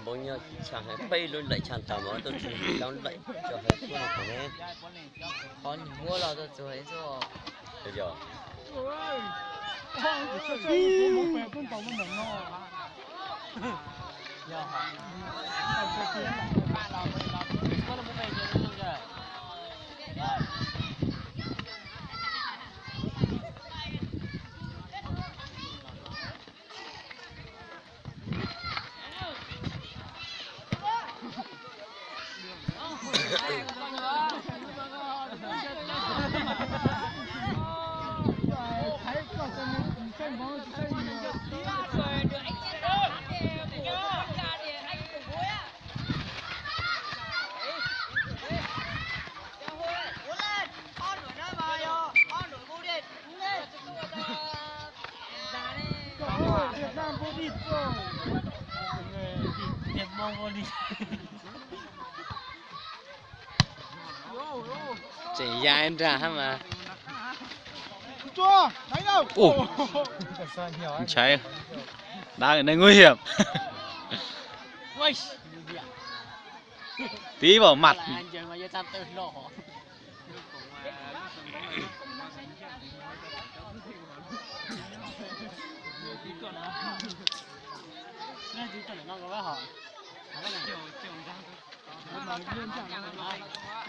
Nyob tshaj hais peb lub lawm tshaj tag mas tuaj txug lub lawm tso hais tuaj no ne. Qhov nws muab los tuaj txug hais tuaj. Yog. Tseem ya nrag hab mas. Ntshai, đá người này nguy hiểm. Tí vào mặt.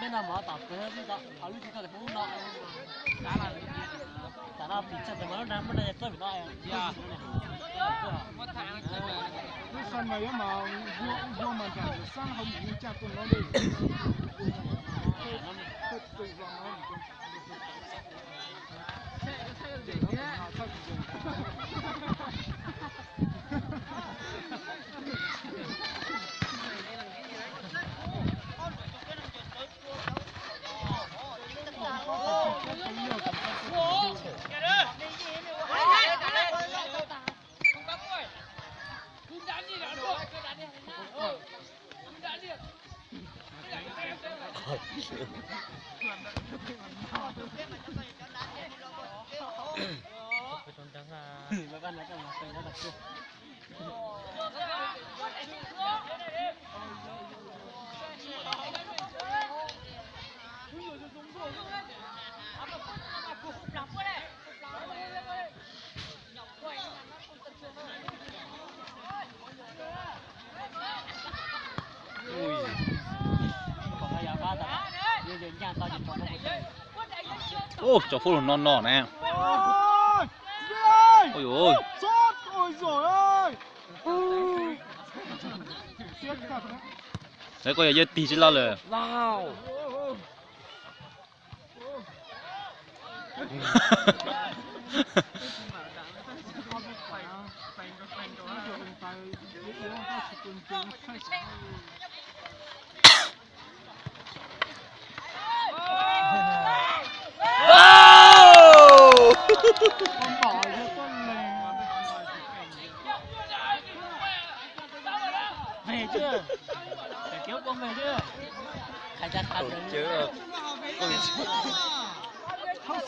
Nej no mov tom kwv, lub tsis tau lub no. Tam no pim txog tes mas lub no muaj dab txawb vim no. Lub xav mas yuav mas npua mas nram xab hauv mus caj tuaj no li. Ub, cov phub lug no no na. Ui, ui. Lawv koj yog yawg tig tsis loj lawm.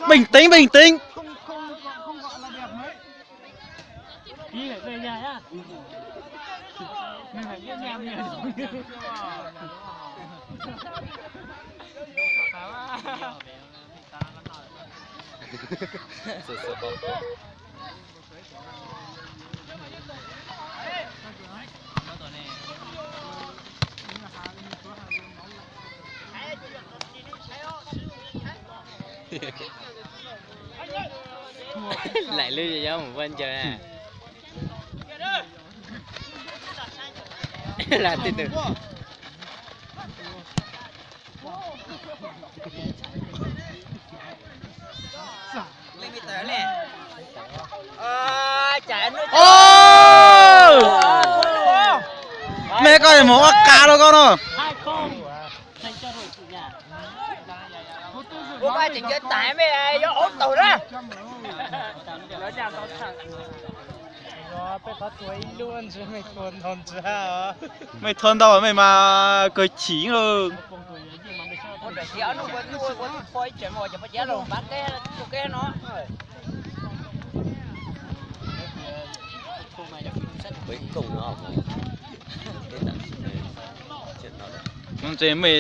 Bình tĩnh, bình tĩnh. Laim lub yog mus vaj ncaws na. Lam tij tw. Mej koj mus ua qas rau koj no. Ua koj tseem ncaws tais mej yuav ua tau na. Mej thua ntau mej mas kawg chim lawm. Cuối cùng nó Nws tseem me,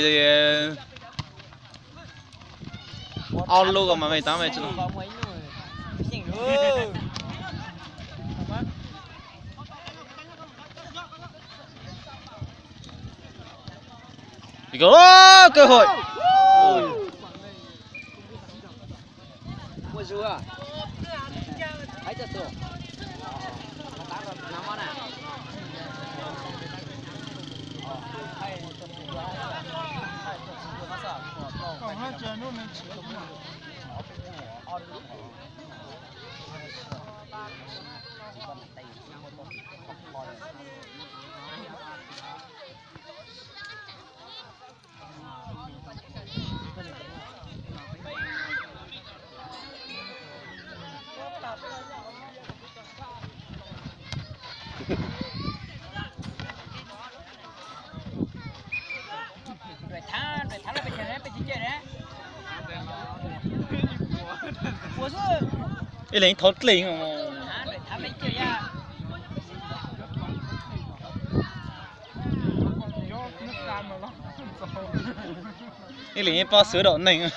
ob lub ko mas me tau me tsis. Cơ hội. Ib leeg thov dleej. Ib leeg pab xwb dom neeg.